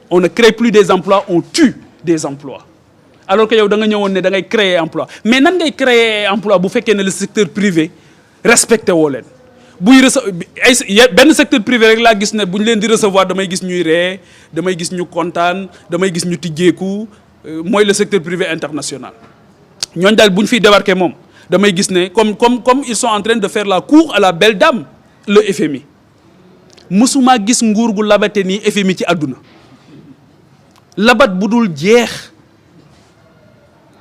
on ne crée plus des emplois, on tue des emplois. Alors que yow da nga ñëwoon ne da ngay créer emploi mais nan ngay créer emploi bu fekkee ne le secteur privé respecté woo leen buy benn secteur privé rek laa gis ne bu ñu leen di recevoir damay gis ñuy ree damay gis ñu kontaan damay gis ñu tijjeeku mooy le secteur privé international ñooñu daal bu ñu fiy débarqué moom damay gis ne comme ils sont en train de faire la cour à la belle dame le FMI mësuma gis nguur gu labate nii FMI ci àdduna labat bu dul jeex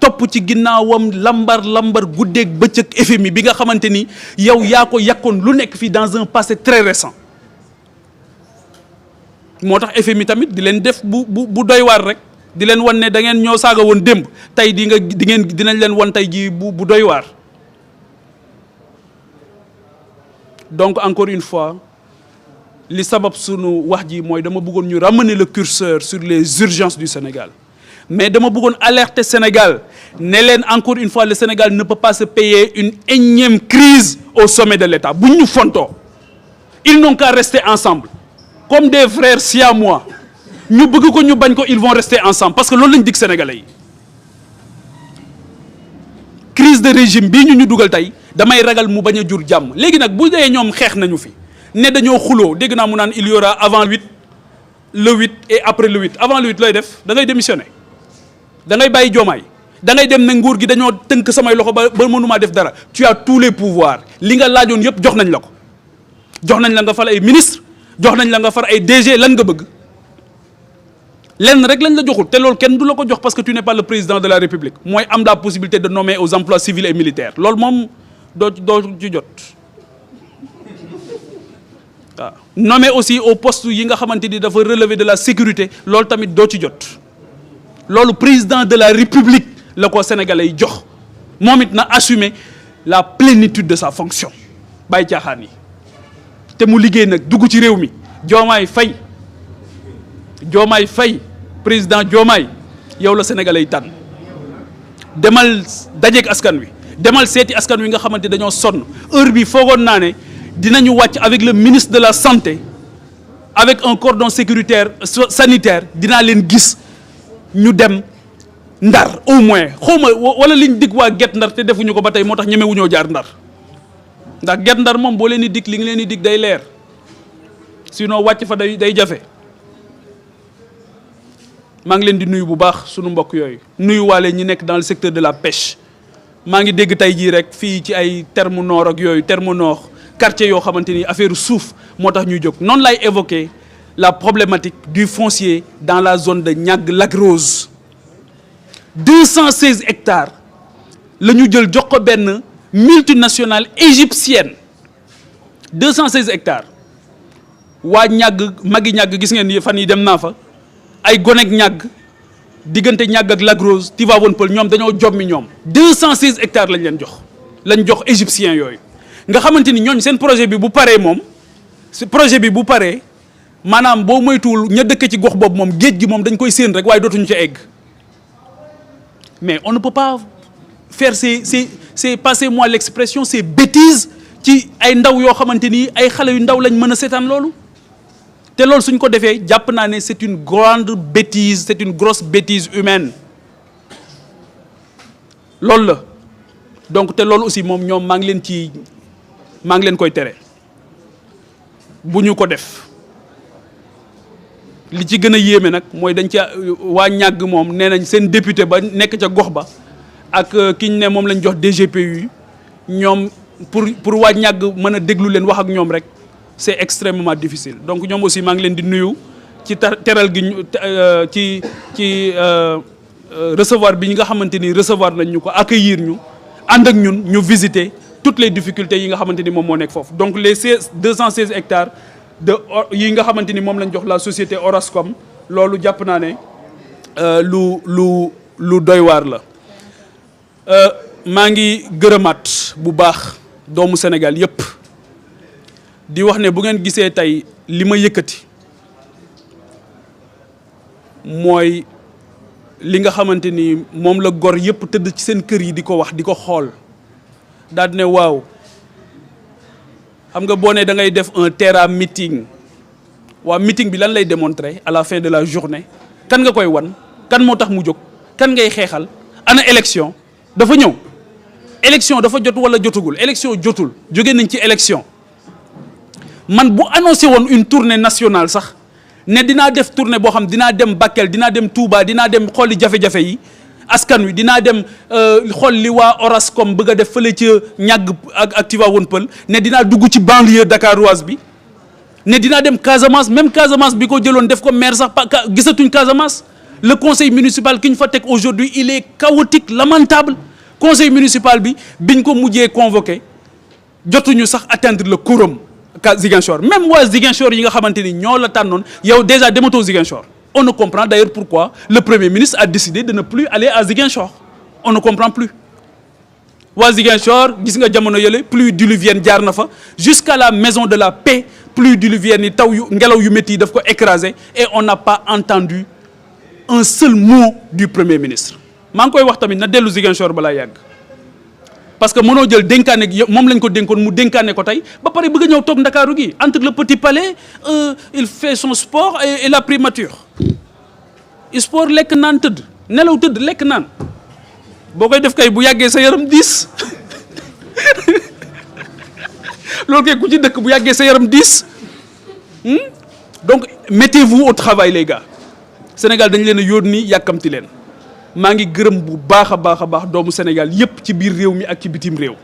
topp ci ginnaawam lambar guddeeg bëccëg FMI bi nga xamante ni yow yaa ko yàkkoon lu nekk fii dans un passé très récent moo tax FMI tamit di leen def bu doy waar rek di leen wan ne da ngeen ñoo saaga woon démb tey dinañ leen wan tey ji bu doy waar donc encore une fois li sabab sunu wax ji mooy dama bëggoon ñu ramener le curseur sur les urgences du Sénégal mais dama bëggoon alerter Sénégal ne leen encore une fois le Sénégal ne peut pas se payer une énième crise au sommet de l'État bu ñu fontoo ils n'ont qu'à rester ensemble comme des frères siamois ñu bëgg ko ñu bañ ko ils vont rester ensemble parce que loolu lañ dig Sénégalais yi crise de régime bii ñu dugal tey damay ragal mu bañ a jur jàmm léegi nag bu dee ñoom xeex nañu fi ne dañoo xuloo dégg naa mu naan il y aura avant le 8 et après le 8 avant le 8 looy def da ngay démissionner da ngay bàyyi Diomaye da ngay dem ne nguur gi dañoo tënk samay loxo ba mënumaa def dara tu as tous les pouvoirs li nga laajoon yëpp jox nañ la ko jox nañ la nga fal ay ministre jox nañ la nga far ay DG lan nga bëgg lenn rek lañ la joxul te loolu kenn du la ko jox parce que tu n'es pas le président de la République mooy am la possibilité de nommer aux emplois civils et militaires loolu moom doo ci jot waaw nommer aussi au poste yi nga xamante ni dafa relever de la sécurité loolu tamit doo ci jot loolu président de la République la ko Sénégalais yi jox moom it na assumer la plénitude de sa fonction bàyyi caaxaan yi te mu liggéey nag dugg ci réew mi Diomaye Faye président Diomaye yow la Sénégalais yi tànn demal dajeeg askan wi demal seeti askan wi nga xamante dañoo sonn heure bi foogoon naa ne dinañu wàcc avec le ministre de la santé avec un cordon sécuritaire sanitaire dinaa leen gis ñu dem Ndar au moins xawma wala liñ dig waa Guet Ndar te defuñu ko ba tey moo tax ñemewuñoo jaar Ndar ndax Guet Ndar moom boo leen di dig li nga leen di dig day leer sinon wàcc fa day jafe maa ngi leen di nuyu bu baax sunu mbokk yooyu nuyu waale ñi nekk dans le secteur de la pêche maa ngi dégg tey jii rek fii ci ay terme nord ak yooyu terme nord quartier yoo xamante ni affaire suuf moo tax ñuy jóg noonu lay évoquer la problématique du foncier dans la zone de Niague Lac Rose 216 hectares la ñu jël jox ko benn multinationale égyptienne 216 hectares waa Niague magi Niague gis ngeen fan yi dem naa fa ay gonek Niague diggante Niague ak Lac Rose Tivaouane Peulh ñoom dañoo jommi ñoom 216 hectares lañ jox égyptien yooyu nga xamante ni ñooñ seen projet bi bu paree moom maanaam boo moytuwul ña dëkk ci gox boobu moom géej gi moom dañ koy séen rek waaye dootuñu ca egg mais on ne peut pas faire c'est passez-moi l'expression ces bêtises ci ay ndaw yoo xamante ni ay xale yu ndaw lañ mën a seetaan loolu te loolu suñ ko defee jàpp naa ne c'est une grande bêtise c'est une grosse bêtise humaine loolu la donc te loolu aussi moom ñoom maa ngi leen koy tere bu ñu ko def li ci gën a yéeme nag mooy dañ ca waa ñàgg moom nee nañ seen député ba nekk ca gox ba ak ki ñu ne moom lañ jox DGPU ñoom pour waa ñàgg mën a déglu leen wax ak ñoom rek c'est extrêmement difficile donc ñoom aussi maa ngi leen di nuyu ci teral gi ci recevoir bi ñi nga xamante ni recevoir nañ ñu ko accueillir ñu ànd ak ñun ñu visiter toutes les difficultés yi nga xamante ni moom moo nekk foofu donc les 216 hectares yi nga xamante ni moom lañ jox la société Orascom loolu jàpp naa ne lu doy waar la maa ngi gërëmaat bu baax doomu Sénégal yépp di wax ne bu ngeen gisee tey li ma yëkkati mooy li nga xamante ni moom la gor yépp tëdd ci seen kër yi di ko wax di ko xool daal ne waaw xam nga boo ne da ngay def un terrain meeting waa meeting bi lan lay démontrer à la fin de la journée kan nga koy wan kan moo tax mu jóg kan ngay xeexal ana élection dafa ñëw élection dafa jot wala jotugul élection jotul jóge nañ ci élection man bu annoncé woon une tournée nationale sax ne dinaa def tournée boo xam dinaa dem Bakel dinaa dem Touba dinaa dem xooli jafe-jafe yi askan wi dinaa dem xool li waa Orascom bëgg a def fële ca ñàgg ak Tivaouane Peulh ne dinaa dugg ci banlieue dakaroise bi ne dinaa dem Casamance même Casamance bi ko jëloon def ko maire sax gisatuñ Casamance le conseil municipal ki ñu fa teg aujourd'hui il est chaotique lamentable conseil municipal bi biñ ko mujjee convoqué jotuñu sax atteindre le quorum Ziguinchor même waa Ziguinchor yi nga xamante ni ñoo la tànnoon yow déjà dematoo Ziguinchor on ne comprend d'ailleurs pourquoi le premier ministre a décidé de ne plus aller à Ziguinchor on ne comprend plus waa Ziguinchor gis nga jamono yële pluie diluvienne jaar na fa jusqu'à la maison de la paix pluie diluvienne yi taw yu ngelaw yu métti yi daf ko écrasé et on n'a pas entendu un seul mot du premier ministre maa ngi koy wax tamit na dellu Ziguinchor balaa yàgg parce que mënoo jël dénkaane gi moom lañ ko dénkoon mu dénkaane ko tey ba pare bëgg a ñëw toog Ndakaaru gi entre le petit palais il fait son sport et la primature sport lekk naan tëdd nelaw tëdd lekk naan boo koy def kay bu yàggee sa yaram diis loolu kay ku ci dëkk bu yàggee sa yaram diis donc mettez-vous au travail les gars Sénégal dañ leen a yónni yàkkamti leen maa ngi gërëm bu baax a baax doomu Sénégal yépp ci biir réew mi ak ci bitim réew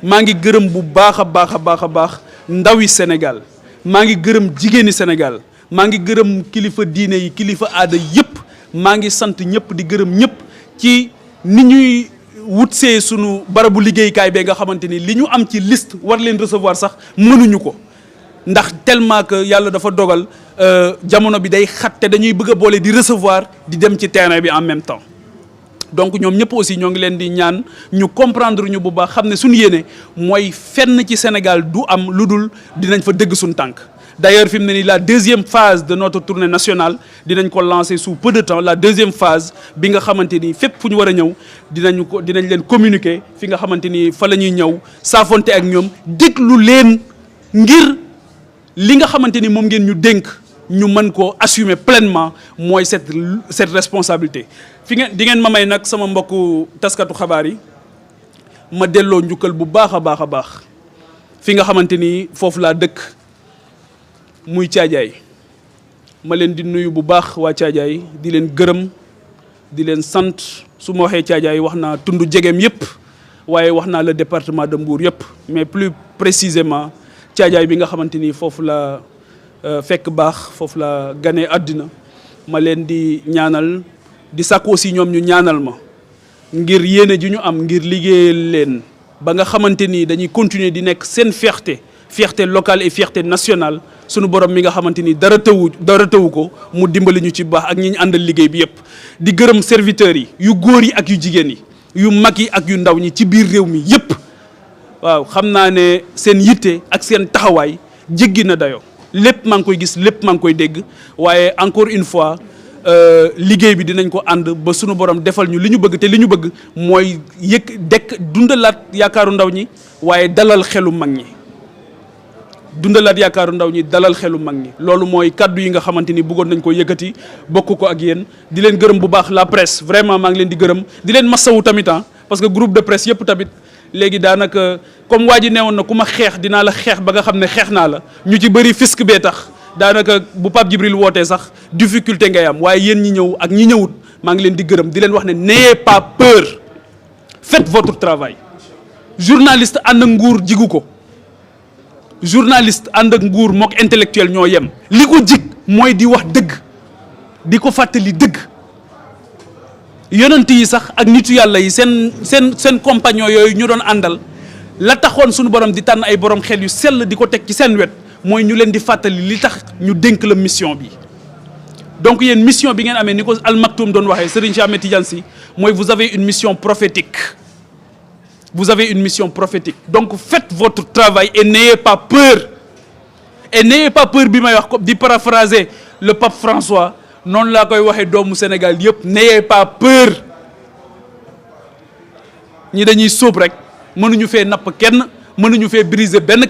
maa ngi gërëm bu baax a baax ndawi Sénégal maa ngi gërëm jigéeni Sénégal maa ngi gërëm kilifa diine yi kilifa aada yépp maa ngi sant ñëpp di gërëm ñëpp ci ni ñuy wutsee sunu barabu liggéeykaay bee nga xamante ni li ñu am ci liste war leen recevoir sax mënuñu ko ndax tellement que yàlla dafa dogal jamono bi day xat te dañuy bëgg a boole di recevoir di dem ci terrain bi en même temps donc ñoom ñëpp aussi ñoo ngi leen di ñaan ñu comprendre ñu bu baax xam ne suñu yéene mooy fenn ci Sénégal du am lu dul dinañ fa dëgg suñu tànk d'ailleurs fi mu ne nii la deuxième phase de notre tournée nationale dinañ ko lancer sous peu de temps la deuxième phase bi nga xamante ni fépp fu ñu war a ñëw dinañ leen communiquer fi nga xamante ni fa la ñuy ñëw saafonte ak ñoom déglu leen ngir li nga xamante ni moom ngeen ñu dénk ñu mën koo assumer pleinement mooy cette responsabilité fi ngeen di ngeen ma may nag sama mbokku taskatu xabaar yi ma delloo njukkal bu baax a baax fi nga xamante ni foofu laa dëkk muy Caajaay ma leen di nuyu bu baax waa Caajaay di leen gërëm di leen sant su ma waxee Caajaay wax naa tund jegeem yëpp waaye wax naa le département de Mbour yëpp mais plus précisément Caajaay bi nga xamante ni foofu la fekk baax foofu la ganee àddina ma leen di ñaanal di sàkku aussi ñoom ñu ñaanal ma ngir yéene ji ñu am ngir liggéeyal leen ba nga xamante ni dañuy continuer di nekk seen fierté locale et fierté nationale sunu borom mi nga xamante ni dara tëwu ko mu dimbali ñu ci baax ak ñi ñu àndal liggéey bi yëpp di gërëm serviteurs yi yu góor yi ak yu jigéen yi yu mag yi ak yu ndaw ñi ci biir réew mi yëpp waaw xam naa ne seen yitte ak seen taxawaay jéggi na dayoo lépp maa ngi koy gis lépp maa ngi koy dégg waaye encore une fois liggéey bi dinañ ko ànd ba sunu borom defal ñu li ñu bëgg te li ñu bëgg mooy dundalaat yaakaaru ndaw ñi waaye dalal xelu mag ñi dundalaat yaakaaru ndaw ñi dalal xelu mag ñi loolu mooy kaddu yi nga xamante ni bëggoon nañ ko yëkkati bokk ko ak yéen di leen gërëm bu baax la presse vraiment maa ngi leen di gërëm di leen masawu tamit parce que groupe de presse yëpp tamit léegi daanaka comme waa ji newoon na ku ma xeex dinaa la xeex ba nga xam ne xeex naa la ñu ci bëri fisc bee tax daanaka bu Pape Djibril wootee sax difficulté ngay am waaye yéen ñi ñëw ak ñi ñëwut maa ngi leen di gërëm di leen wax ne n'ayez pas peur faites votre travail journaliste ànd ak nguur jigu ko journaliste ànd ak nguur mook intellectuel ñoo yem li ko jig mooy di wax dëgg di ko fàttali dëgg yonent yi sax ak nitu yàlla yi seen compagnon yooyu ñu doon àndal la taxoon suñu borom di tànn ay borom xel yu sell di ko teg ci seen wet mooy ñu leen di fàttali li tax ñu dénk la mission bi donc yéen mission bi ngeen amee ni ko Al Maktoum doon waxee Serigne Cheikh Ahmed Tidiane Sy mooy vous avez une mission prophétique vous avez une mission prophétique donc faites votre travail et n'ayez pas peur bi may wax ko di paraphraser le pape François noonu laa koy waxee doomu Sénégal yëpp n'ayez pas peur ñi dañuy sóob rek mënuñu fee napp kenn mënuñu fee briser benn